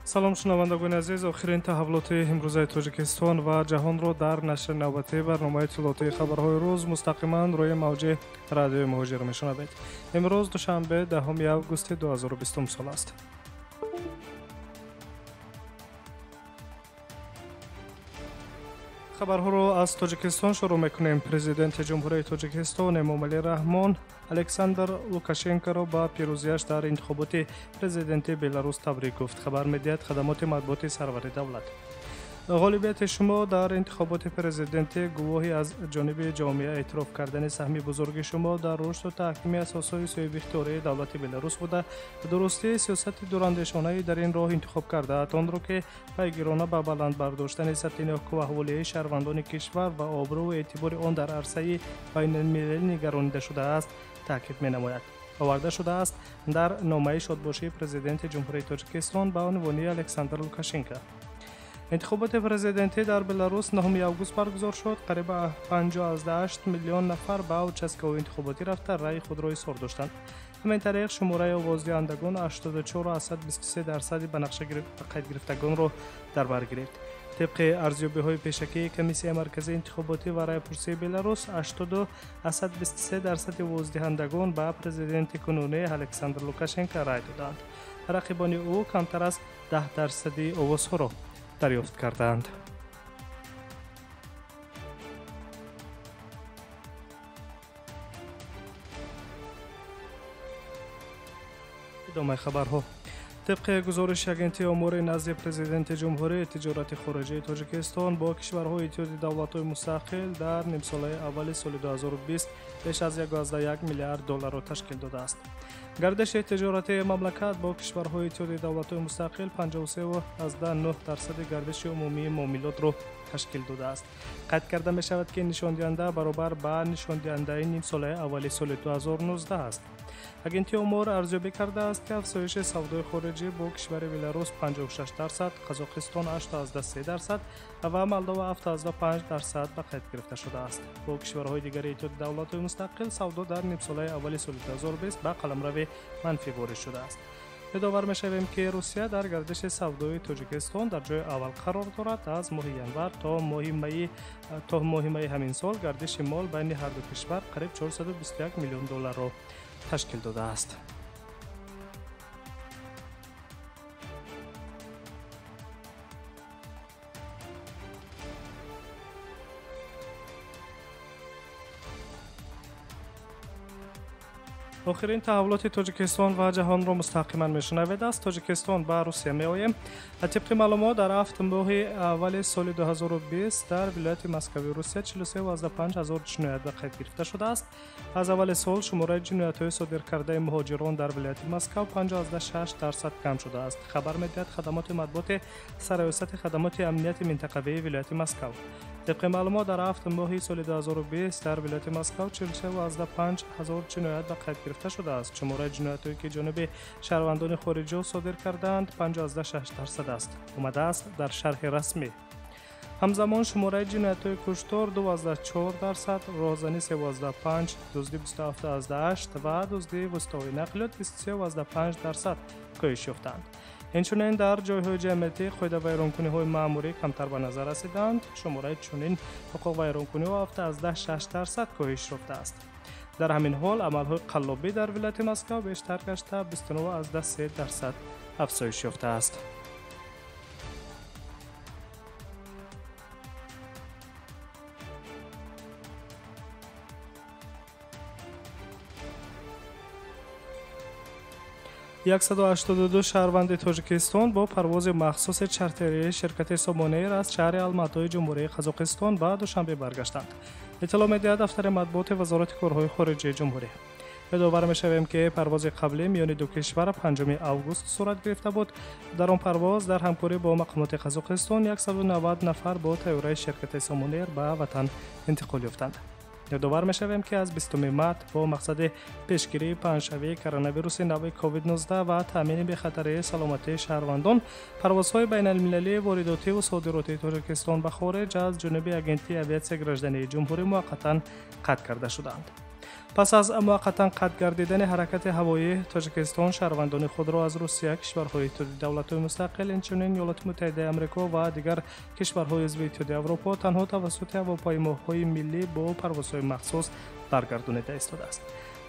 Салом, шунавандагони азиз. Охирин таҳаввулоти имрӯзаи Тоҷикистон ва ҷаҳонро дар нашри навбатии барномаи иттилоотии хабарҳои рӯз мустақиман рӯи мавҷи радиои Муҳоҷир мешунавед. Имрӯз душанбе, 10 августи 2020 сол аст. Хабарҳоро аз Тоҷикистон шурӯъ мекунем. Президенти Ҷумҳурии Тоҷикистон Эмомалӣ Раҳмон Александр Лукашенкоро ба пирӯзиаш дар интихоботи президенти Беларус табрик гуфт, хабар медиҳад хадамоти матбуоти сарвари давлат. Ғолибияти шумо дар интихоботи президентӣ гувоҳӣ аз ҷониби ҷомеа эътироф кардани саҳми бузурги шумо дар рушду таҳкими асосҳои соҳибихтиёрии давлати Беларус буда, дурустии сиёсати дурандешонаи дар ин роҳ интихоб кардаатонро, ки пайгирона ба баланд бардоштани сатҳи некӯаҳволии шаҳрвандони кишвар ва обрӯву эътибори он дар арсаи байналмилалӣ нигаронида шудааст, таъкид менамояд. Оварда шудааст дар номаи шодбошии президенти Ҷумҳурии Тоҷикистон ба унвони Александр Лукашенко. Интихоботи президентӣ дар Беларус 9 август баргузор шуд. Қариба 58 миллион нафар ба участкаҳои интихоботӣ рафта, раъи худро изҳор доштанд. Ҳамин тариқ, шумораи овоздиҳандагон 84,23% ба нақша қайд гирифтагонро дар бар гирифт. Тибқи арзёбиҳои пешакии Комиссияи марказии интихоботӣ ва раъйпурсии Беларус, 82,23% овоздиҳандагон ба президенти кунунӣ Александр Лукашенко рай доданд. Рақибони ӯ камтар аз 10% овозҳоро дарёфт кардаанд. Идомаи хабарҳо. Тибқи гузориши агентии омори назди президенти ҷумҳурӣ, тиҷорати хориҷии Тоҷикистон бо кишварҳои Иттиҳоди давлатҳои мустақил дар нимсолаи аввали соли 2020 беш аз 1,1 миллиард долларро ташкил додааст. Гардиши тиҷоратии мамлакат бо кишварҳои Иттиҳоди давлатҳои мустақил 53,9% гардиши умумии муомилотро ташкил додааст. Қайд карда мешавад, ки нишондиҳанда баробар ба нишондиҳандаи нимсолаи аввали соли 2019 аст. Агентии омор арзёбӣ кардааст, ки афзоиши савдои хориҷӣ бо кишвари Беларус 56%, Қазоқистон 8,3% ва Молдова 7,5% ба қайд гирифта шудааст. Бо кишварҳои дигари Иттиҳоди давлатҳои мустақил савдо дар нимсолаи аввали соли 2020 ба қаламрави манфӣ ворид шудааст. Ёдовар мешавем, ки Русия дар гардиши савдои Тоҷикистон дар ҷои аввал қарор дорад. Аз моҳи январ то моҳи майи ҳамин сол гардиши мол байни ҳарду кишвар қариб 421 миллион долларро ташкил додааст. Охирин таҳаввулоти Тоҷикистон ва ҷаҳонро мустақиман мешунавед. Аз Тоҷикистон ба Русия меоем. Тибқи маълумот, дар 7 моҳи аввали соли 2020 дар вилояти Москави Русия 43,5 ҳазор ҷиноят ба қайд гирифта шудааст. Аз аввали сол шумораи ҷиноятҳои содир кардаи муҳоҷирон дар вилояти Москав 5,6% кам шудааст, хабар медиҳад хадамоти матбуоти Сарраёсати хадамоти амнияти минтақавии вилояти Москав. Тибқи маълумот, дар 7 моҳи соли 2020 дар вилояти Москав 43,5 ҳазор ҷиноят ба қайд гирифта шудааст. Шумораи ҷиноятҳое, ки ҷониби шаҳрвандони хориҷиҳо содир кардаанд, 5,6% аст, омадааст дар шарҳи расмӣ. Ҳамзамон шумораи ҷиноятҳои куштор 2,4%, роҳзанӣ 3,5, дуздӣ 27,8 ва дуздии воситаҳои нақлиёт 23,5% коҳиш ёфтаанд. Инчунин дар ҷойҳои ҷамъиятӣ қоидавайронкуниҳои маъмурӣ камтар ба назар расиданд. Шумораи чунин ҳуқуқвайронкуниҳо 7,6% коҳиш ёфтааст. Дар ҳамин ҳол амалҳои қаллобӣ дар вилояти Москав бештар гашта, 29,3% афзоиш ёфтааст. 182 шаҳрванди Тоҷикистон бо парвози махсуси чартерии ширкати Сомонэйр аз шаҳри Алматои Ҷумҳурии Қазоқистон ба Душанбе баргаштанд, иттилоъ медиҳад дафтари матбуоти Вазорати корҳои хориҷии ҷумҳурӣ. Ёдовар мешавем, ки парвози қаблӣ миёни ду кишвар 5 август сурат гирифта буд. Дар он парвоз дар ҳамкорӣ бо мақомоти Қазоқистон 190 нафар бо тайёраи ширкати Сомонэйр ба ватан интиқол ёфтанд. Ёдовар мешавем, ки аз 20 март бо мақсади пешгирии паҳншавии коронавируси нави COVID-19 ва таъмини бехатарии саломатии шаҳрвандон парвозҳои байналмилалии воридотиву содиротии Тоҷикистон ба хориҷ аз ҷониби Агентии авиатсияи граждании ҷумҳурӣ муваққатан қатъ карда шуданд. Пас аз муваққатан қатъ гардидани ҳаракати ҳавоии Тоҷикистон шаҳрвандони худро аз Русия, кишварҳои Иттиҳоди давлатҳои мустақил, инчунин Иёлоти Муттаҳидаи Амрико ва дигар кишварҳои узви Иттиҳоди Аврупо танҳо тавассути ҳавопаймоҳои миллӣ бо парвозҳои махсус баргардонида истодааст.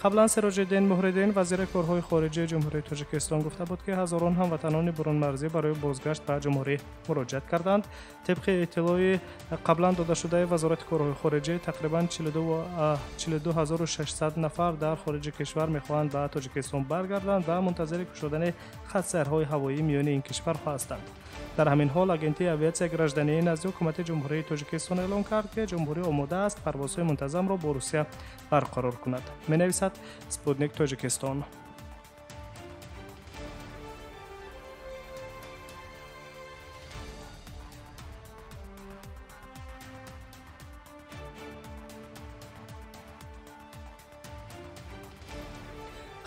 Қаблан Сироҷиддин Муҳриддин, вазири корҳои хориҷии Ҷумҳурии Тоҷикистон, гуфта буд, ки ҳазорон ҳамватанони бурунмарзӣ барои бозгашт ба ҷумҳурӣ муроҷиат карданд. Тибқи иттилои қаблан додашудаи Вазорати корҳои хориҷӣ, тақрибан 42600 нафар дар хориҷи кишвар мехоҳанд ба Тоҷикистон баргарданд ва мунтазири кушодани хатсайрҳои ҳавоӣ миёни ин кишварҳо ҳастанд. Дар ҳамин ҳол Агентии авиатсияи граждании назди Ҳукумати Ҷумҳурии Тоҷикистон эълон кард, ки ҷумҳурӣ омода аст парвозҳои мунтазамро бо Русия барқарор кунад. Менависад Спутник Тоҷикистон.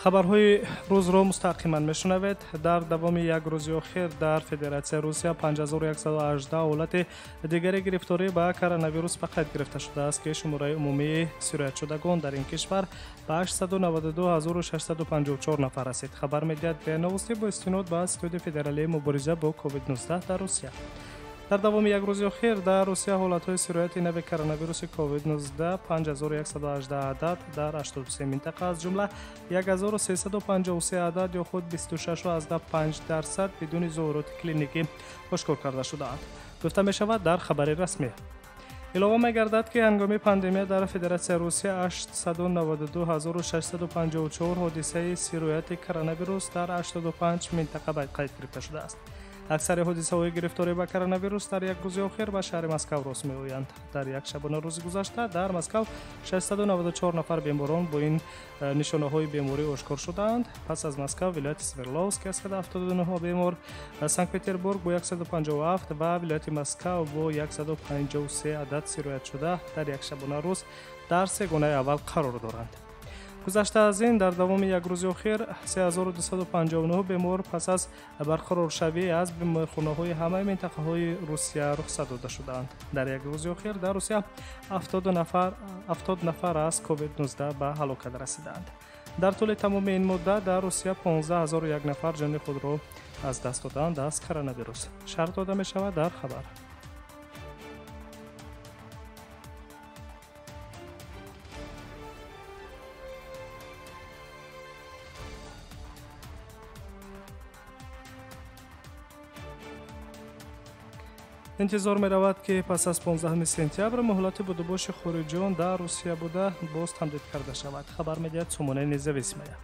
Хабарҳои рӯзро мустақиман мешунавед. Дар давоми як рӯзи охир дар Федератсияи Русия 5118 ҳолати дигари гирифторӣ ба коронавирус ба қайд гирифта шудааст, ки шумораи умумии сироятшудагон дар ин кишвар ба 892654 нафар расид. Хабар медиҳад РИА Новости бо истинод ба Ситоди федералии мубориза бо COVID-19 дар Русия. Дар давоми як рӯзи охир дар Русия ҳолатҳои сирояти нави коронавируси COVID-19 5118 адад дар 83 минтақа, аз ҷумла 1353 адад ё худ 26,5% бидуни зуҳуроти клиникӣ ошкор карда шудаанд, гуфта мешавад дар хабари расмӣ. Илова мегардад, ки ҳангоми пандемия дар Федератсияи Русия 892654 ҳодисаи сирояти коронавирус дар 85 минтақа ба қайд гирифта шудааст. Аксари ҳодисаҳои гирифторӣ ба коронавирус дар як рӯзи охир ба шаҳри Москав рост меоянд. Дар як шабонарӯзи гузашта дар Москав 694 нафар беморон бо ин нишонаҳои беморӣ ошкор шудаанд. Пас аз Москав вилояти Свердловск 179 бемор, Санкт-Петербург бо 157 ва вилояти Москав бо 153 адад сироятшуда дар як шабонарӯз дар сегонаи аввал қарор доранд. Гузашта аз ин, дар давоми як рӯзи охир 3259 бемор пас аз барқароршавӣ аз беморхонаҳои ҳамаи минтақаҳои Русия рухсат дода шудаанд. Дар як рӯзи охир дар Русия 70 нафар аз COVID-19 ба ҳалокат расидаанд. Дар тӯли тамоми ин муддат дар Русия 15001 нафар ҷони худро аз даст доданд аз коронавирус. Шарҳ дода мешавад дар хабар. Интизор меравад, ки пас аз 15 сентябр муҳлати будубоши хориҷиён дар Русия буда боз тамдид карда шавад, хабар медиҳад Сомонаи Независимая.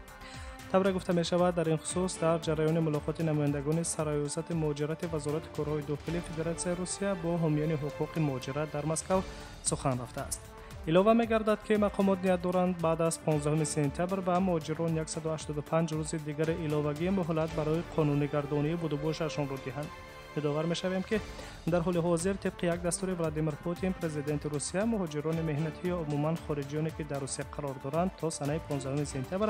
Тавре гуфта мешавад, дар ин хусус дар ҷараёни мулоқоти намояндагони Сарраёсати муҳоҷирати Вазорати корҳои дохилии Федератсияи Русия бо ҳомиёни ҳуқуқи муҳоҷират дар Москав сухан рафтааст. Илова мегардад, ки мақомот ният доранд баъд аз 15 сентябр ба муҳоҷирон 185 рӯзи дигари иловагии муҳлат барои қонунигардонии будубошашонро диҳанд. Ёдовар мешавем, ки дар ҳоли ҳозир тибқи як дастури Владимир Путин, президенти Русия, муҳоҷирони меҳнатӣ ё умуман хориҷиёне, ки дар Русия қарор доранд, то санаи 15 сентябр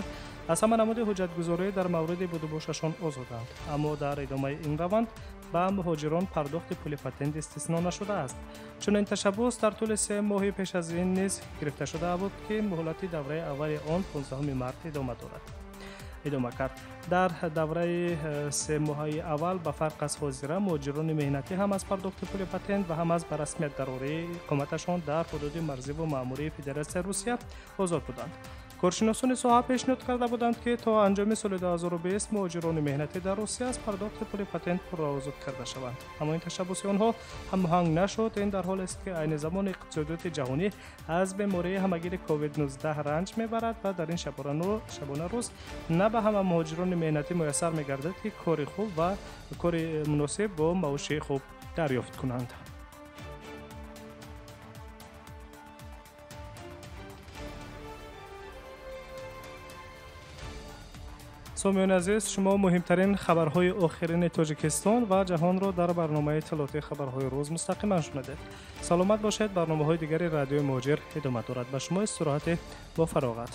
аз ҳама намуди ҳуҷҷатгузорӣ дар мавриди будубошашон озоданд. Аммо дар идомаи ин раванд ба муҳоҷирон пардохти пули патент истисно нашудааст. Чунин ташаббус дар тӯли 3 моҳи пеш аз ин низ гирифта шуда буд, ки муҳлати давраи аввали он 15 март идома дорад. Идома кард. Дар давраи 3 моҳаи аввал ба фарқ аз ҳозира муҳоҷирони меҳнатӣ ҳам аз пардохти пули патент ва ҳам аз ба расмият дарории иқоматашон дар ҳудуди марзиву маъмурии Федератсияи Русия озод буданд. Коршиносони соҳа пешниҳод карда буданд, ки то анҷоми соли 2020 муҳоҷирони меҳнатӣ дар Русия аз пардохти пули патент пурра озод карда шаванд. Аммо ин ташаббуси онҳо ҳамоҳанг нашуд. Ин дар ҳолест, ки айни замон иқтисодиёти ҷаҳонӣ аз бемории ҳамагири COVID-19 ранҷ мебарад ва дар ин шабонарӯз на ба ҳама муҳоҷирони меҳнатӣ муяссар мегардад, ки кори хуб ва кори муносиб бо маоши хуб дарёфт кунанд. Сомиёни азиз, шумо муҳимтарин хабарҳои охирини Тоҷикистон ва ҷаҳонро дар барномаи иттилоотии хабарҳои рӯз мустақиман шунидед. Саломат бошед. Барномаҳои дигари радиои Муҳоҷир идома дорад. Ба шумо истироҳати бо фароғат.